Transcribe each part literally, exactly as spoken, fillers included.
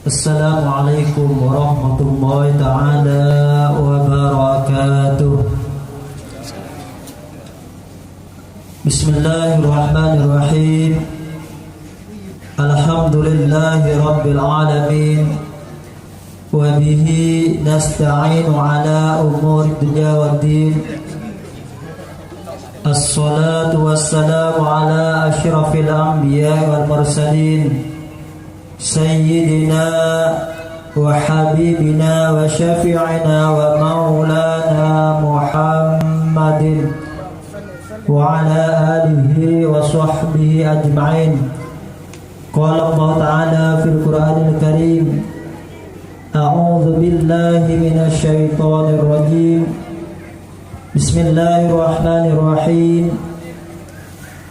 Assalamualaikum warahmatullahi taala wabarakatuh. Bismillahirrahmanirrahim. Alhamdulillahi rabbil alamin. Wa bihi nasta'inu ala umuri dunya waddin. Assalatu wassalamu ala asyrafil anbiya wal mursalin. Sayyidina wa habibina wa syafi'ina wa maulana Muhammadin wa ala alihi wa sahbihi ajma'in. Qala Allah Ta'ala fil Qur'anil Karim, a'udzu billahi minasy syaithanir rajim. Bismillahirrahmanirrahim.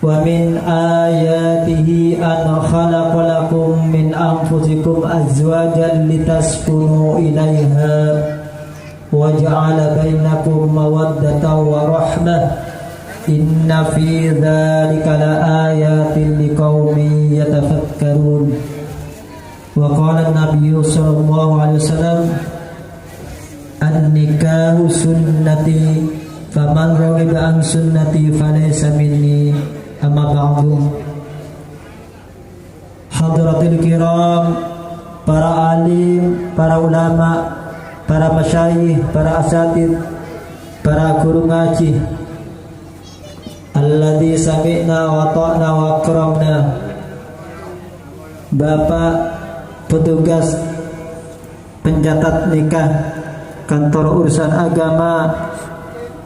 Wa min ayatihi an khalaqa lakum min anfusikum azwajan litaskunu ilaiha wa ja'ala bainakum mawaddatan wa rahmah. Inna fi dzalika la ayatin liqaumin yatafakkarun. Wa qala an-nabiyyu sallallahu alaihi wasallam, "An-nikahu sunnati, faman raghiba an sunnati falaysa minni, amma ba'du." Hadratil kiram, para alim, para ulama, para masyayikh, para asatid, para guru ngaji, alladzi sami'na wa ata'na wa akramna. Bapak petugas pencatat nikah kantor urusan agama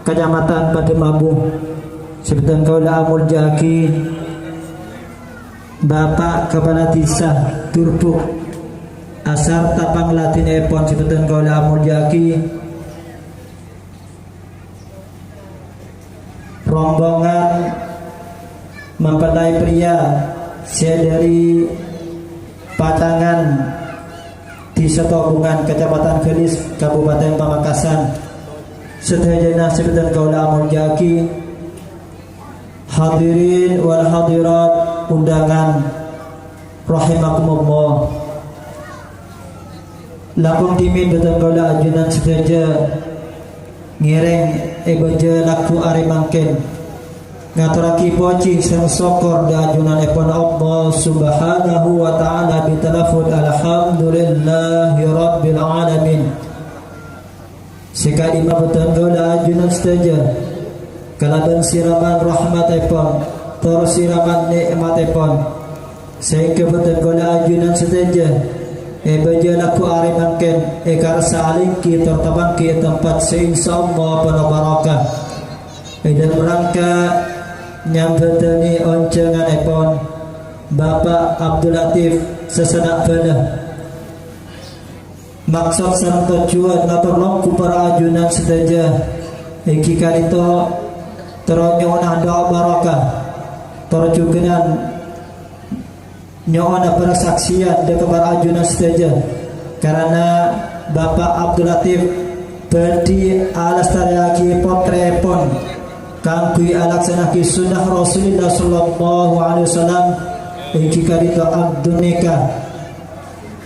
Kecamatan Pademabu, sè bhâdhân kaulâ amoljâ'aghi, Bapak Kepala Desa Durbuk, asarta pangladhinaèpon sè bhâdhân kaulâ amoljâ'aghi, rombongan mempelai pria sè dhâri Pacangan, Dhisa Tobungan, Kecamatan Galis, Kabupaten Pamekasan. Sadhâjâna sè bhâdhân kaulâ amoljâ'aghi, hadirin wal hadirat undangan rahimakumullah. Langkong dhimèn bhâdhân kaulâ ajunan sadhâjâ ngèrèng è bâjâ lagghu arè mangkèn ngatorraghi pojhi sareng sokkor dâ' ajunanèpon Allah Subhanahu wa Ta'ala bi talaffuz, "Alhamdulillahirabbil alamin." Sè ka'dimma bhâdhân kaulâ ajunan sadhâjâ kalabân siraman rahmatèpon, tor siraman nè'matèpon. Saèngghâ bhâdhân kaulâ ajunan sadhâjâ è bâjâ lagghu arè mangkèn èkarassa alèngghi tor tapangghi è tempat sè insyaallah pona barokah. È dhâlem rangka nyambhâdhâni onjhânganèpon Bapak Abdul Latif Sasana' Bâlâ. Maksod sareng tojjhuwân ngator longghu para ajunan sadhâjâ èngghi ka'dinto terro nyo'ona du'a barokah, tor jhughân nyo'ona parsaksèyan dâ' ka para ajunan sadhâjâ, karana Bapak Abdul Latif bhâdhi alastarèyaghi pottrèèpon kaangghuy alaksana'aghi sunnah Rasulullah sallallahu alaihi wasallam èngghi ka'dinto akdun nikah.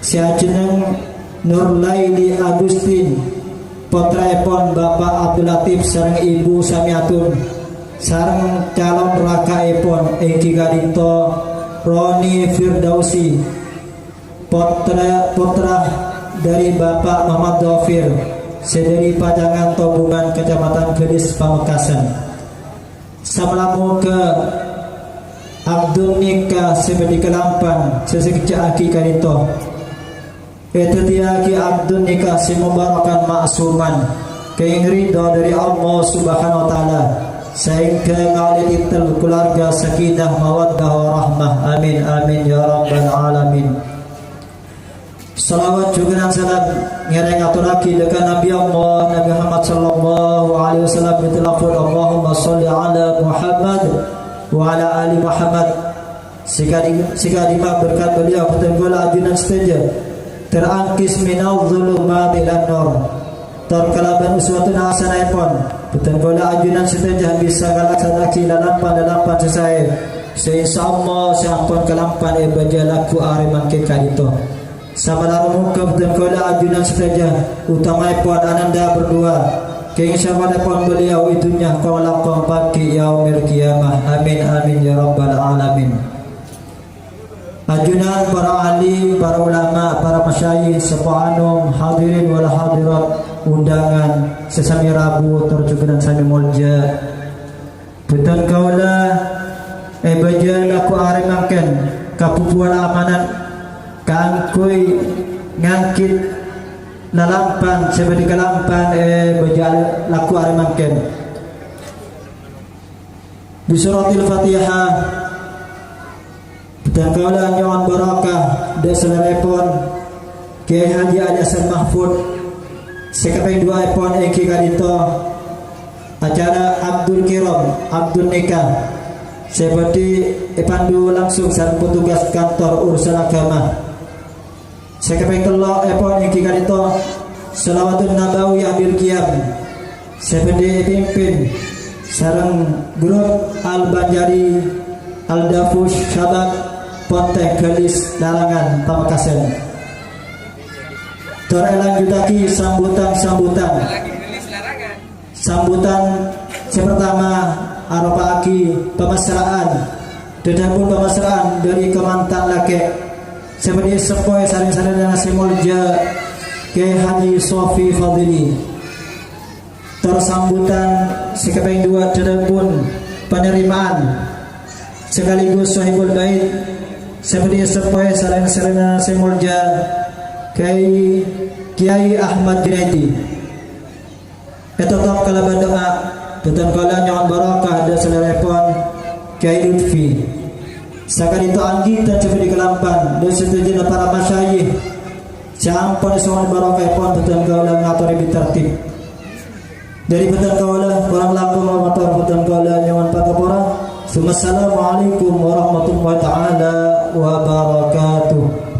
Sè ajhenneng Nurlaili Agustin, pottraèpon Bapak Abdul Latif sareng Ibu Samiatun, sareng calon raka'èpon èngghi ka'dinto Roni Firdausi, pottra, pottra dhâri Bapak Muhammad Dhafir, sè dhâri Pacangan Tobungan, Kecamatan Galis, Pamekasan. Salamogha akdun nikah sè bhâdhi kalampan sè sèkjhâ'aghi ka'dinto èdhâddhiyâghi akdun nikah sè mubarakan ma'suman, kèngèng ridho dhâri Allah Subhanahu wa Ta'ala, saèngghâ ngaollè tètel kulawarga sakinah mawaddah warahmah. Amin, amin, ya rabbal alamin. Shalawat jhughân salam ngèrèng atorraghi dâ' ka Nabi Allah, Nabi Muhammad sallallahu alaihi wasallam, bi talaffuz, "Allahumma shalli ala Muhammad wa ala ali Muhammad." Sè ka'dhi-, sè ka'dimma berkat beliau bhâdhân kaulâ ajunan sadhâjâ terangkis minadh dhulumati ilan nur. Tor kalabân uswatun hasanahèpon, bhâdhân kaulâ ajunan sadhâjâ bisa ngalaksana'aghi lalampan-lalampan sè saè, sè insyaallah sè ampon kalampan è bâjâ lagghu arè mangkèn ka'dinto. Sapanèka moghâ bhâdhân kaulâ ajunan sadhâjâ, utamaèpon ananda berdua, kèngèng syafaatèpon beliau è dhunnya kong-langkong paghi' yaumil qiyamah. Amin, amin, ya rabbal alamin. Ajunan para ahli, para ulama, para masyayikh, seppo anom, hadirin wal hadirat, undangan sè samè rabu tor jhughân samè molja. Bhâdhân kaulâ èbâjâ lagghu arè mangkèn kabhubuwân amanat kaangghuy nganggit lalampan sè bâdâ kalampan èbâjâ lagghu arè mangkèn. Bi suratil Fatihah. Bhâdhân kaulâ nyo'on barokah dâ' salèrèpon Kyai Haji Ali Hasan Mahfud. Sè kapèng duwâ'èpon èngghi ka'dinto acara Abdul Kiram, Abdul Nikah, sè bhâdhi èpandu langsung sareng petugas kantor urusan agama. Sè kapèng tello'èpon èngghi ka'dinto Shalawatun Nabawi Ahdil Qiyam, sè bhâdhi èpimpin sareng grup Al-Banjari Al-Dafus Syabab Ponteng Galis Larangan Pamekasan. Tor èlanjhuttaghi sambutan-sambutan. Sambutan sè partama aropa'aghi pamasra'an, dhâdhâbun pamasra'an dâri kamantan lakè' sè bhâdhi seppo è sarèng-sarèngnga sè molja Kyai Haji Sofi Fadili. Tor sambutan sè kapèng duwâ' dhâdhâbun panarèma'an sekaligus Sohibul Bait sè bhâdhi seppo è sarèng-sarèngnga sè molja Kyai, Kyai Ahmad Junaidi. Ètotop kalabân du'a, bhâdhân kaulâ nyo'on barokah dâ' salèrèpon Kyai Lutfi. Saka'dinto angghuy ta' jhâ' bâdhi kalampan dâ' sadhâjâna para masyayikh sè ampon èsowang barokahèpon bhâdhân kaulâ ngatorè bi tartib. Dâri bhâdhân kaulâ, korang langkong mator bhâdhân kaulâ nyo'on pakapora. Tsummassalamualaikum warahmatullahi ta'ala wabarakatuh.